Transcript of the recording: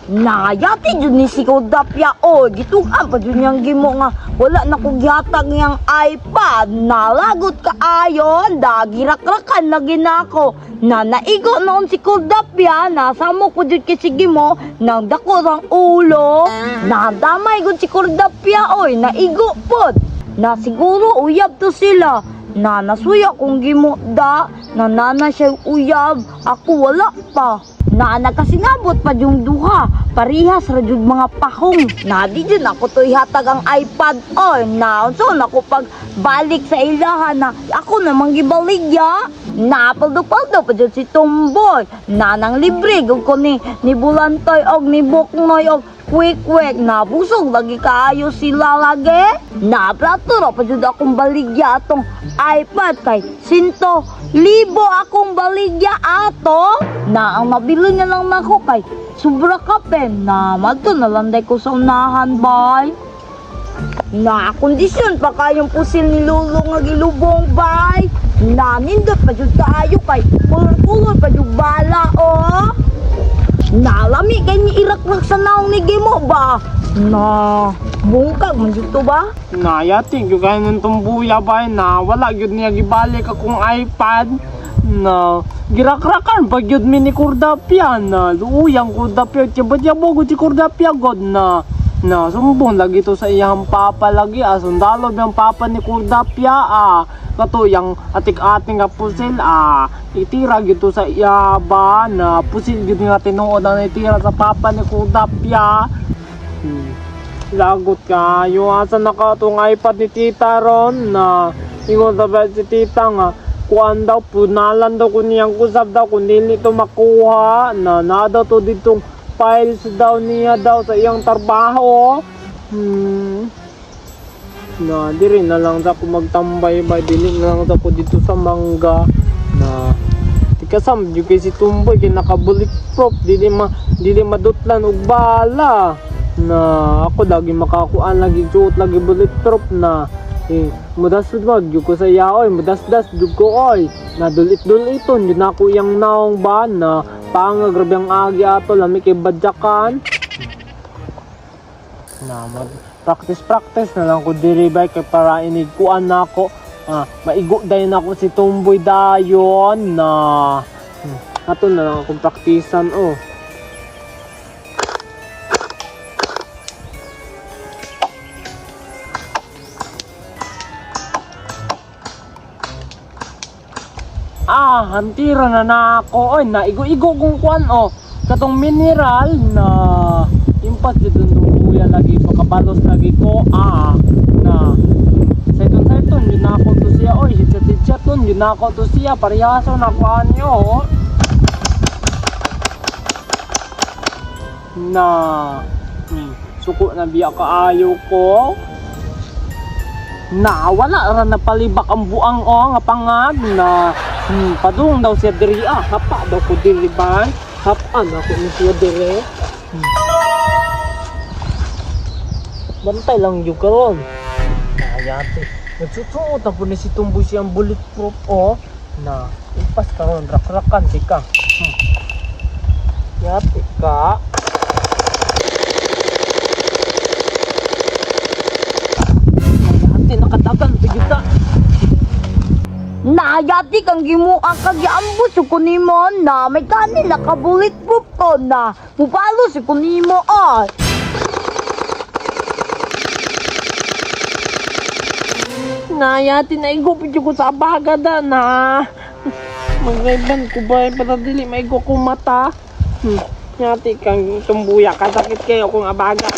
Nayati jud ni si Kodapya o gitugan pa jud niyang gimo nga wala na ko gihatag niyang iPad. Nalagot kaayon, dagirakrakan lagi nako. Na naigo noon si Kodapya, nasamo ko jud kay si Gimo nang dako ang ulo. Nadamay gud si Kodapya oy, naigo pod. Na siguro uyab to sila. Na nasuya kong gimo da, na nana siya uyab, ako wala pa. Na nagkasinabot pa yung duha, parihas ra jud mga pahong. Na di jud ako to ihatag ang iPad oy. Na unsa na ko pag balik sa ilaha na ako namang gibaligya. Na paldo-paldo pa jud si Tumboy. Na nang libre gud ko ni Bulantoy og ni Buknoy og Kwik-kwik, nabusog lagi kaayo sila lagi. Naplato ra pa jud akong baligya atong iPad kay sinto libo akong baligya ato. Na ang nabili na lang nako kay sobra kape na madto na lang day ko sa unahan bay. Na kondisyon pa kayong pusil ni Lolo nga gilubong bay. Na nindot pa jud kaayo kay kulor-kulor pa jud bala oh. Nalami kay ni irakrak sa naong ni Gimo ba? Na bungkag man jud to ba? Nayati gyud kayo ng tumbuya ba na wala gyud niya gibalik akong iPad na girakrakan pa gyud mi ni Kordapia na luuyang Kordapia tiyaba-tiyabo gud si Kordapia god na na sumbong lagi to sa iyang papa lagi ah, sundalo biyang papa ni Kordapia ah, kato yang atik-ating nga pusil ah, itira gyud to sa iya ba na pusil gyud nga tinuod ang itira sa papa ni Kordapia. Lagot ka. Yung asa na ka itong iPad ni tita ron na ingon sa ba si tita nga kuan daw punalan daw kun niyang kusab daw kung dili to makuha na na daw to ditong files daw niya daw sa iyang trabaho. Na diri na lang sa ko magtambay ba, dili na lang sa ko dito sa mangga na tikasam jud kay si Tumboy kay naka-bulletproof, dili madutlan og bala na ako lagi makakuan lagi suot lagi bulletproof na eh mudasud wag jud ko sa iya oy, mudasdas jud ko oy, na dulit-duliton jud nako iyang naong ba na pangag grabe ang agi ato lami kay badyakan na mag practice practice na lang ko diri bay kay para inig kuan nako ah, maigo dayon ako si Tumboy dayon na ato na lang akong praktisan oh. Ah, hantira na na ako. Oy, naigo-igo kong kuan oh. Katong mineral na impas jud dun buya lagi pakabalos lagi ko ah na sayton-sayton yun na ako to siya oy, hitsat-hitsaton yun na ako to siya parehaso na ako anyo oh. Na suko na biya kaayo ko. Na wala ra na palibak ang buang oh nga pangag na padung daw siya diri ah, hapa daw ko diri ba, hapaan ako ni siya diri. Bantay lang jud karon. Nayate nagsusuot na po ni si Tumboy siyang bulletproof oh na ipas karon rakrakan di ka. Yate ka. Nayate nakadagan pa jud ta. Nayati kang gimuha kag giambos ko nimo na may kanin naka bulletproof ko na mupalo si ko nimo ay. Nayati na igo pa jud ko sa abaga da na. Magayban ko ba para dili maigo ko mata. Yati kang tumbuya kasakit kayo kung abaga.